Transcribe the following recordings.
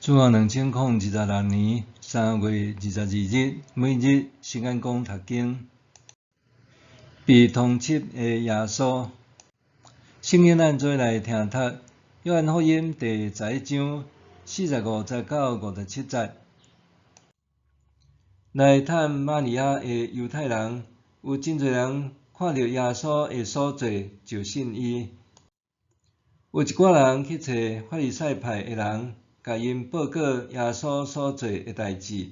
主後2026年3月22日，每日聖眼光讀經。被通緝的耶穌，聖經咱做伙來聽讀《約翰福音》第11章45節到57節。來探瑪利亞的猶太人，有真濟人看著耶穌的所做，就信伊。有一寡人去揣法利賽派的人，共𪜶報告耶穌所做的代誌。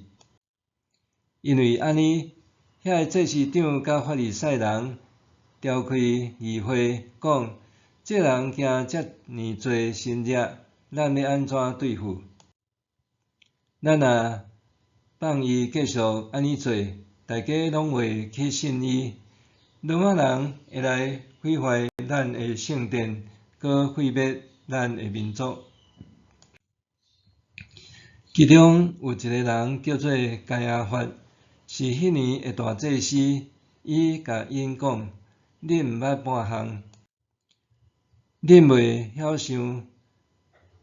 因為按呢，遐个祭司長佮法利賽人召開議會，講：這人行遮爾濟神跡，咱欲按怎對付？咱若放伊繼續按呢做，大家攏會去信伊。羅馬人會來毀壞咱的聖殿，閣毀滅咱的民族。其中有一个人叫做該亞法，是彼年的大祭司。伊共𪜶講：恁毋捌半項，恁袂曉想，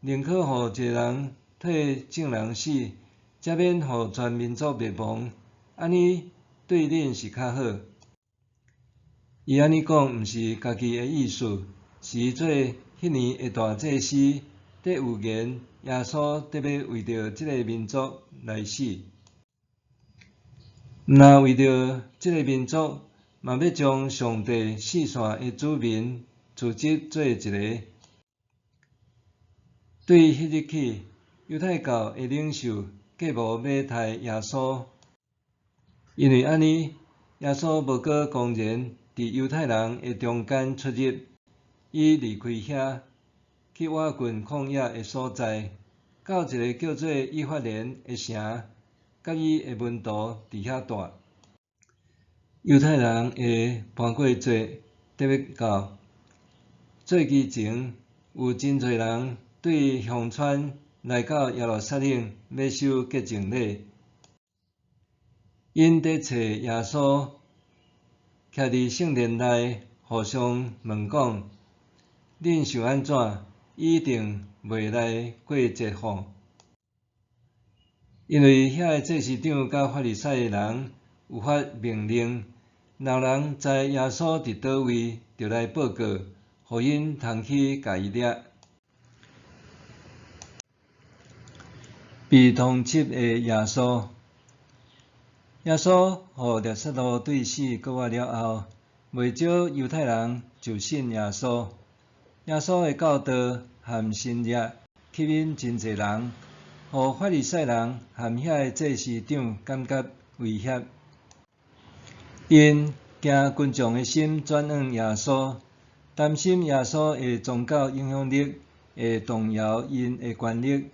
寧可予一个人替眾人死，才免予全民族滅亡，按呢對恁是較好。伊按呢講，毋是家己的意思，是伊做彼年的大祭司，佇預言耶穌得欲為著這个民族來死。毋但為著這个民族，嘛欲將上帝四散的子民聚集做一个。對彼日起，猶太教的領袖計謀欲刣耶穌，因為按呢，耶穌無閣公然佇猶太人的中間出入，伊離開遐，去倚近曠野的所在，到一个叫做以法蓮的城，佮伊的門徒佇遐蹛。猶太人的盤粿節得欲到，節期前有真濟人對鄉村來到耶路撒冷，欲守潔淨禮。𪜶佇揣耶穌，徛佇聖殿內，互相問講：恁想按怎？伊一定袂來過節吼？因為遐个祭司長佮法利賽人有發命令，若有人知耶穌佇佗位，就來報告，予𪜶通去共伊掠。被通緝的耶穌，耶穌予拉撒路對死復活了後，袂少猶太人就信耶穌。耶穌的教導和神跡吸引真濟人，予法利賽人和遐个祭司長感覺威脅。𪜶驚群眾的心轉向耶穌，擔心耶穌的宗教影響力會動搖𪜶的權力。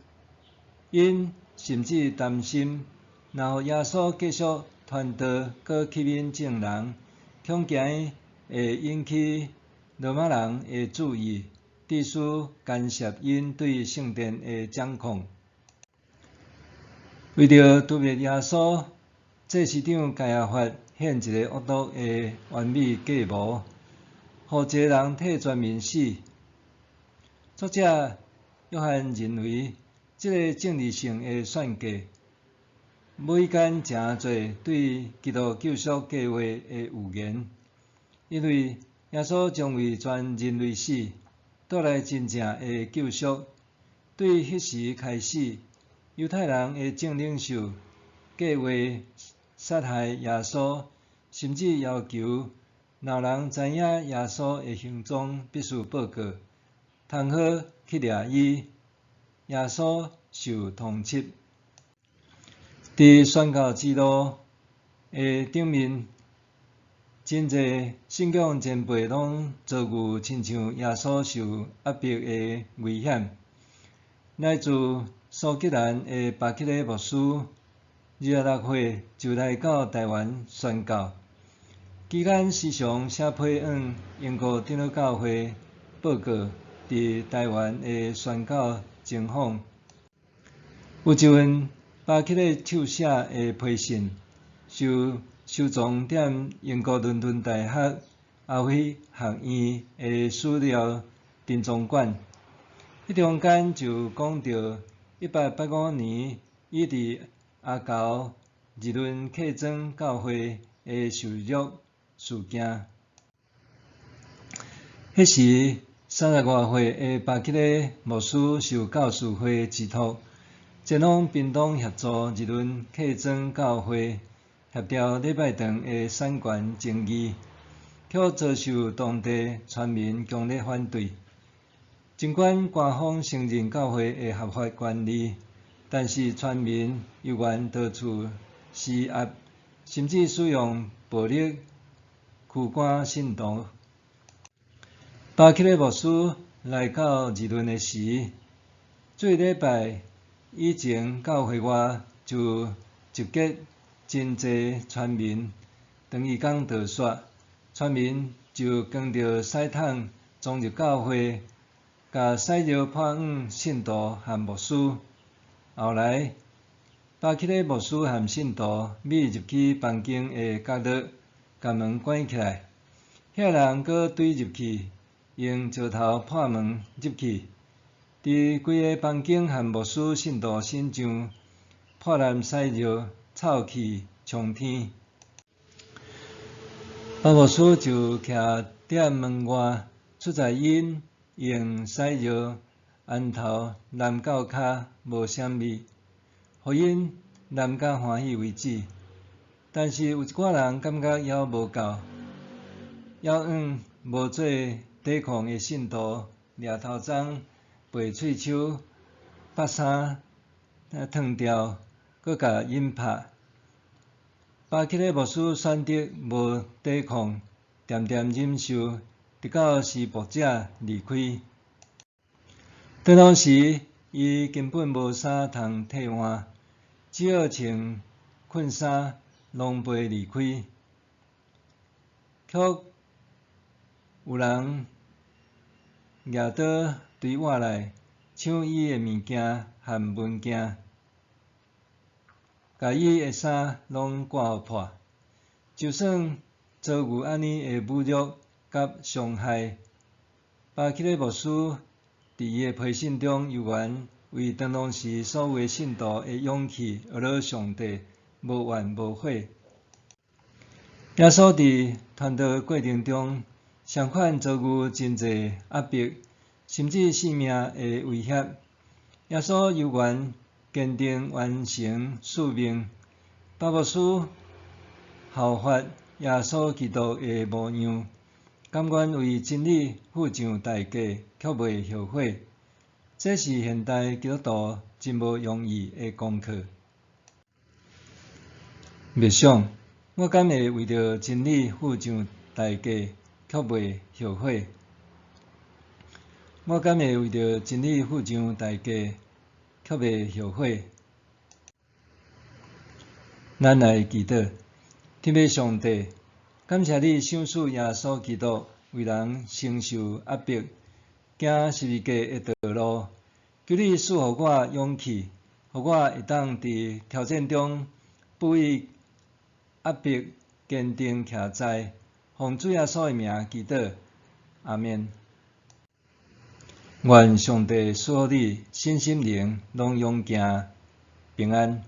𪜶甚至擔心，若予耶穌繼續傳道，閣吸引眾人，恐驚會引起羅馬人的注意，致使干涉𪜶對聖殿的掌控。為著誅滅耶穌，祭司長該亞法獻一个惡毒的完美計謀，予一个人替全民死。作者約翰認為，這个政治性的算計，無間誠濟對基督救贖計劃的預言，因為耶穌將為全人類死，帶來真正的救贖。對彼時開始，猶太人的眾領袖計劃殺害耶穌，甚至要求若有人知影耶穌的行蹤，必須報告，通好去掠伊。耶穌受通緝。佇宣教之路的頂面，真濟信仰前輩攏遭遇親像耶穌受壓迫的危險。來自蘇格蘭的巴克禮牧師，26歲就來到台灣宣教，期間時常寫批往英國長老教會報告佇台灣的宣教情況。有一份巴克禮手寫的批信，受收藏佇英國倫敦大學阿輝學院的史料珍藏館。彼中間就講著1885年，伊佇阿猴日輪客莊教會的受辱事件。彼時30外歲的巴克禮牧師受教士會之託，前往屏東協助日輪客莊教會協調禮拜堂的產權爭議，卻遭受當地村民強烈反對。儘管官方承認教會的合法權利，但是村民猶原到處施壓，甚至使用暴力驅趕信徒。巴克禮牧師來到日輪的時，做禮拜以前，教會外就集結真濟村民，當伊講道煞，村民就扛著屎桶衝入教會，共屎尿潑向信徒和牧師。後來，巴克禮牧師和信徒覕入去房間的角落，共門關起來。遐人閣懟入去，用石頭破門入去，佇規個房間和牧師信徒身上潑淋屎尿，臭氣沖天。巴牧師就徛佇門外，實在𪜶用屎尿、絚頭淋到跤無啥物，予𪜶淋甲歡喜為止。但是有一寡人感覺猶無夠，猶向無做抵抗的信徒掠頭鬃、拔喙鬚、縛衫脫掉，閣共𪜶拍。巴克禮牧師選擇無抵抗，恬恬忍受，直到施暴者離開。當時伊根本無衫通替換，只好穿困衫，狼狽離開。卻有人舉刀追倚來，搶伊的物件和文件，共伊的衫攏割予破。就算遭遇按呢的侮辱佮傷害，巴克禮牧師佇伊的批信中，猶原為當時所有的信徒的勇氣，呵咾上帝，無怨無悔。耶穌佇傳道過程中，相款遭遇真濟壓迫，甚至性命的威脅。耶穌猶原堅定完成使命。巴牧師效法耶穌基督的模樣，甘願為真理付上代價，卻袂後悔。這是現代基督徒真無容易的功課。默想，我敢會為著真理付上代價，卻袂後悔？我敢會為著真理付上代價，卻袂後悔？咱來祈禱，天父上帝，感謝你賞賜耶穌基督為人承受壓迫、行十字架的道路。求你賜予我勇氣，予我會當佇挑戰中不畏壓迫，堅定徛在。奉主耶穌的名祈禱，阿們。願上帝賜予你身心靈攏勇健平安。